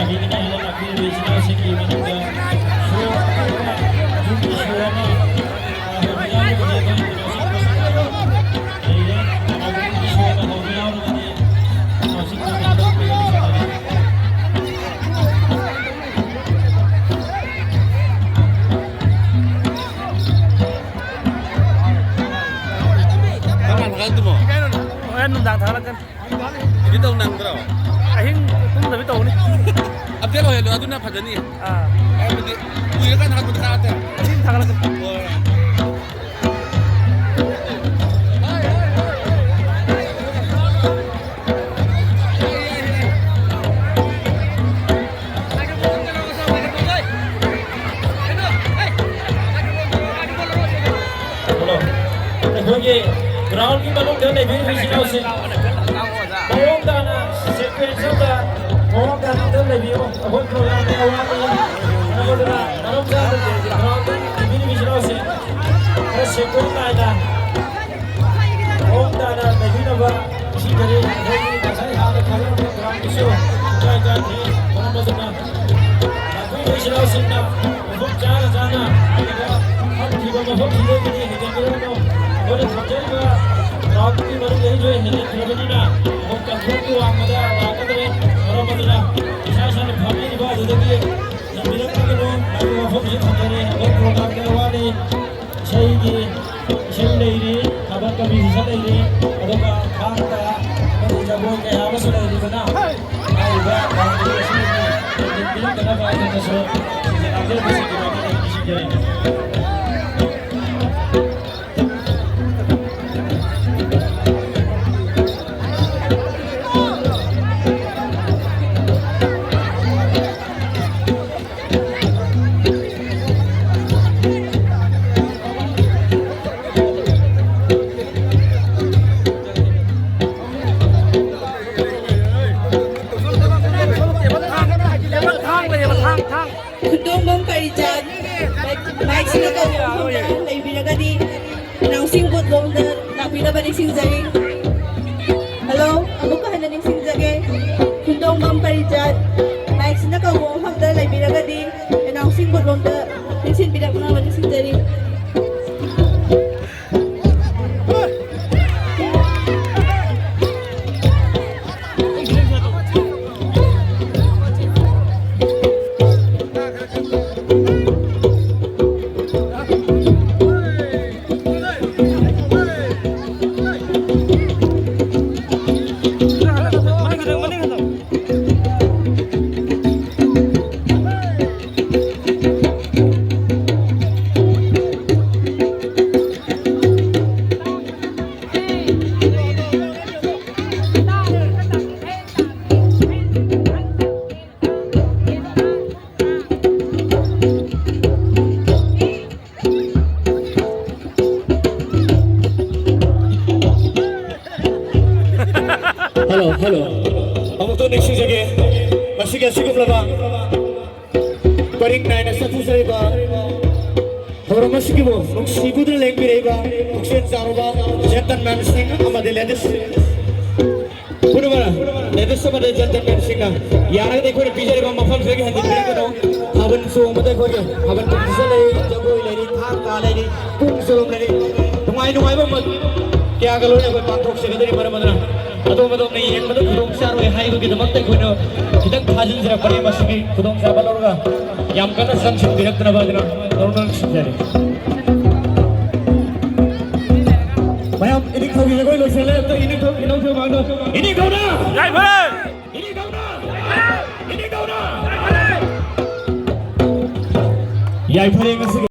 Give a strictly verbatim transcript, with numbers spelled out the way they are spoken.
ꯃꯤꯒꯤꯅ ꯍꯦꯟꯅ ꯂꯥꯛꯄꯤꯔꯤꯕ ꯏꯆꯤꯟ ꯏꯅꯥꯎꯁꯤꯡꯒꯤ ꯃꯅꯨꯡꯗ ꯁꯣ ꯑꯃ, ꯌꯨꯝꯒꯤ ꯁꯣ ꯑꯃ, ꯑ, ꯍꯧꯕ ꯌꯥꯎꯔꯒꯗꯤ ꯑꯩꯈꯣꯏ ꯀꯩꯅꯣꯁꯤꯡ ꯂꯩꯔꯦ꯫ ꯑꯗꯨꯒꯤ ꯁꯣ ꯑꯃ ꯍꯧꯕ ꯌꯥꯎꯔꯒꯗꯤ ꯀꯩꯅꯣꯁꯤꯡ ꯀꯔꯝ ꯀꯥꯟ ꯊꯥꯒꯠꯂꯛꯇꯣꯏꯅꯣ? ꯍꯣꯔꯦꯟ ꯅꯨꯡꯗꯥꯡ ꯊꯥꯒꯠꯂꯛꯀꯅꯤ꯫ ꯏꯗꯤꯠ ꯇꯧ ꯅꯪꯗ꯭ꯔꯣ? ꯑꯍꯤꯡ ꯇꯨꯝꯗꯕꯤ ꯇꯧꯅꯤ꯫ ꯑꯞꯗꯦꯠ ꯑꯣꯏꯍꯜꯂꯣ, ꯑꯗꯨꯅ ꯐꯖꯅꯤ꯫ ꯑꯥ꯫ ꯍꯥꯏꯕꯗꯤ ꯀꯨꯏꯔꯀꯥꯟꯗ ꯊꯥꯒꯠꯄꯗꯤ ꯊꯥꯒꯠꯇꯦ꯫ ꯑꯍꯤꯡ ꯊꯥꯒꯠꯂꯛꯀꯅꯤ꯫ ꯍꯣꯏ꯫ ꯍꯜꯂꯣ꯫ ꯑꯩꯈꯣꯏꯒꯤ ꯒ꯭ꯔꯥꯎꯟꯒꯤ ꯃꯅꯨꯡꯗ ꯂꯩꯕꯤꯔꯤꯕ ꯏꯆꯤꯟ ꯏꯅꯥꯎꯁꯤꯡ, ꯃꯑꯣꯡ ꯇꯥꯅ ꯁꯦꯀ꯭ꯋꯦꯟꯁ ꯑꯃꯗ ꯃꯑꯣꯡ ꯇꯥꯅ ꯑꯝꯇ ꯂꯩꯕꯤꯌꯨ꯫ ꯑꯩꯈꯣꯏ ꯄ꯭ꯔꯣꯒ꯭ꯔꯥꯝꯗ ꯑꯋꯥꯠꯄ ꯌꯥꯎꯗꯅ ꯃꯔꯝ ꯆꯥꯗꯅ ꯒ꯭ꯔꯥꯎꯟꯗ ꯂꯩꯕꯤꯔꯤꯕ ꯏꯆꯤꯟ ꯏꯅꯥꯎꯁꯤꯡ ꯈꯔ ꯁꯦꯀ꯭ꯋꯦꯟꯁ ꯅꯥꯏꯅ ꯃꯑꯣꯡ ꯇꯥꯅ ꯂꯩꯕꯤꯅꯕ ꯉꯁꯤꯗꯤ ꯑꯩꯈꯣꯏꯒꯤ ꯉꯁꯥꯏ ꯍꯥꯟꯅ ꯈꯥꯏꯔꯝꯕ ꯄ꯭ꯔꯣꯒ꯭ꯔꯥꯝꯗꯨꯁꯨ ꯄꯨꯡꯀꯥꯏ ꯀꯥꯏꯗ꯭ꯔꯤ꯫ ꯃꯔꯝ ꯑꯗꯨꯅ ꯇꯥꯛꯄꯤꯕ ꯏꯆꯤꯜ ꯏꯅꯥꯎꯁꯤꯡꯅ ꯃꯐꯝ ꯆꯥꯅ ꯆꯥꯅ ꯍꯥꯏꯔꯤꯕ ꯐꯝꯈꯤꯕ ꯃꯐꯝꯁꯤꯗꯒꯤꯗꯤ ꯍꯦꯟꯖꯤꯟꯕꯤꯔꯛꯀꯅꯨ꯫ ꯑꯩꯈꯣꯏꯅ ꯊꯝꯖꯔꯤꯕ ꯒ꯭ꯔꯥꯎꯟꯗꯨꯒꯤ ꯃꯅꯨꯡꯗꯒꯤꯁꯨ ꯍꯦꯟꯖꯤꯟꯈ꯭ꯔꯕꯅꯤꯅ ꯃꯐꯝ ꯀꯟꯇ꯭ꯔꯣꯜꯒꯤ ꯋꯥꯡꯃꯗ ꯂꯥꯛꯀꯗꯧꯔꯦ꯫ ꯃꯔꯝ ꯑꯗꯨꯅ ꯏꯁꯥ ꯏꯁꯥꯅ ꯐꯝꯕꯤꯔꯤꯕ ꯑꯗꯨꯗꯒꯤ ꯍꯦꯟꯖꯤꯟꯕꯤꯔꯛꯀꯅꯨ꯫ ꯃꯐꯝꯁꯤ ꯊꯝꯖꯔꯦ꯫ ꯑꯩꯈꯣꯏ ꯄ꯭ꯔꯣꯒ꯭ꯔꯥꯝꯒꯤ ꯑꯋꯥꯅꯤ꯫ ꯏꯁꯩꯒꯤ, ꯏꯁꯩ ꯂꯩꯔꯤ, ꯊꯥꯕꯜ ꯀꯝꯄꯤꯇꯤꯁꯟ ꯂꯩꯔꯤ, ꯑꯗꯨꯒ ꯊꯥꯡ ꯇꯥ ꯑꯃꯗꯤ ꯖꯒꯣꯏ ꯀꯌꯥ ꯑꯃꯁꯨ ꯂꯩꯔꯤꯕꯅ ꯍꯥꯏꯔꯤꯕ ꯊꯧꯔꯝ ꯑꯁꯤꯒꯤ ꯌꯦꯡꯕꯤꯔꯛꯇꯅꯕ ꯑꯩꯉꯣꯟꯗꯁꯨ ꯁꯤꯡꯖꯦꯜ ꯂꯥꯡꯖꯦꯜꯕꯁꯤꯡꯒꯤ ꯃꯥꯏꯀꯩꯗꯒꯤ ꯅꯤꯡꯁꯤꯡꯖꯔꯤ꯫ ꯈꯨꯟꯗꯣꯡꯕꯝ ꯄꯔꯤꯖꯥꯠ, ꯃꯥꯏꯛꯁꯤꯅ ꯀꯧꯕ ꯃꯐꯝꯗ ꯂꯩꯕꯤꯔꯒꯗꯤ ꯑꯅꯥꯎꯟꯁꯤꯡ ꯕꯨꯠ ꯂꯣꯝꯗ ꯂꯥꯛꯄꯤꯅꯕ ꯅꯤꯡꯁꯤꯡꯖꯔꯤ꯫ ꯍꯜꯂꯣ, ꯑꯃꯨꯛꯀ ꯍꯟꯅ ꯅꯤꯡꯁꯤꯡꯖꯒꯦ꯫ ꯈꯨꯟꯗꯣꯡꯕꯝ ꯄꯔꯤꯖꯥꯠ, ꯃꯥꯏꯛ ꯁꯤꯅ ꯀꯧꯕ ꯃꯐꯝꯗ ꯂꯩꯕꯤꯔꯒꯗꯤ announcing board ꯂꯣꯝꯗ ꯆꯪꯁꯤꯟꯕꯤꯔꯛꯅꯕ ꯅꯤꯡꯁꯤꯡꯖꯔꯤ꯫ Hello, hello. ꯑꯃꯨꯛꯇ ꯅꯤꯡꯁꯤꯡꯖꯒꯦ꯫ ꯃꯁꯤꯒꯤ ꯑꯁꯤꯒꯨꯝꯂꯕ ꯄꯔꯤꯡ ꯅꯥꯏꯅ ꯆꯠꯊꯖꯔꯤꯕ ꯊꯧꯔꯝ ꯑꯁꯤꯒꯤꯕꯨ ꯅꯨꯡꯁꯤꯕꯨꯗꯨꯅ ꯂꯦꯡꯕꯤꯔꯛꯏꯕ ꯄꯨꯛꯆꯦꯜ ꯆꯥꯎꯔꯕ gentlemanꯁꯤꯡ ꯑꯃꯗꯤ ladies ꯄꯨꯝꯅꯃꯛ, ladies ꯑꯃꯗꯤ gentlemanꯁꯤꯡꯅ ꯌꯥꯔꯒꯗꯤ ꯑꯩꯈꯣꯏꯅ ꯄꯤꯖꯔꯤꯕ ꯃꯐꯝꯁꯤꯗꯒꯤ ꯍꯦꯟꯖꯤꯟꯕꯤꯔꯛꯀꯅꯨ꯫ ꯊꯥꯕꯜ ꯆꯣꯡꯕꯗ ꯑꯩꯈꯣꯏꯒꯤ ꯊꯥꯕꯜ competition ꯂꯩꯔꯤ, ꯖꯒꯣꯏ ꯂꯩꯔꯤ, ꯊꯥꯡ ꯇꯥ ꯂꯩꯔꯤ, ꯄꯨꯡ ꯆꯣꯂꯣꯝ ꯂꯩꯔꯤ꯫ ꯅꯨꯡꯉꯥꯏ ꯅꯨꯡꯉꯥꯏꯕ ꯃ-, ꯀꯌꯥꯒ ꯂꯣꯏꯅ ꯑꯩꯈꯣꯏ ꯄꯥꯡꯊꯣꯛꯆꯒꯗꯣꯏꯅꯤ꯫ ꯃꯔꯝ ꯑꯗꯨꯅ ꯑꯗꯣꯝ ꯑꯗꯣꯝꯅ ꯌꯦꯡꯕꯗ ꯈꯨꯗꯣꯡ ꯆꯥꯔꯣꯏ ꯍꯥꯏꯕꯒꯤꯗꯃꯛꯇ ꯑꯩꯈꯣꯏꯅ ꯈꯤꯇꯪ ꯊꯥꯖꯤꯟꯖꯔꯛꯄꯅꯤ꯫ ꯃꯁꯤꯒꯤ ꯈꯨꯗꯣꯡꯆꯥꯕ ꯂꯧꯔꯒ ꯌꯥꯝ ꯀꯟꯅ ꯆꯪꯁꯤꯟꯕꯤꯔꯛꯇꯅꯕ ꯑꯗꯨꯅ ꯇꯧꯔꯨꯅ ꯅꯤꯡꯁꯤꯡꯖꯔꯤ꯫ ꯃꯌꯥꯝ ꯏꯅꯤꯡꯊꯧꯒꯤ ꯖꯒꯣꯏ ꯂꯣꯏꯁꯤꯜꯂꯦ꯫ ꯑꯝꯇ ꯏꯅꯤꯡꯊꯧ, ꯏꯅꯧꯊꯧ ꯃꯥꯡꯗ ꯏꯅꯤꯡꯊꯧꯅ! ꯌꯥꯏꯐꯔꯦ! ꯏꯅꯤꯡꯊꯧꯅ! ꯏꯅꯤꯡꯊꯧꯅ! ꯌꯥꯏꯐꯔꯦ ꯉꯁꯤꯒꯤ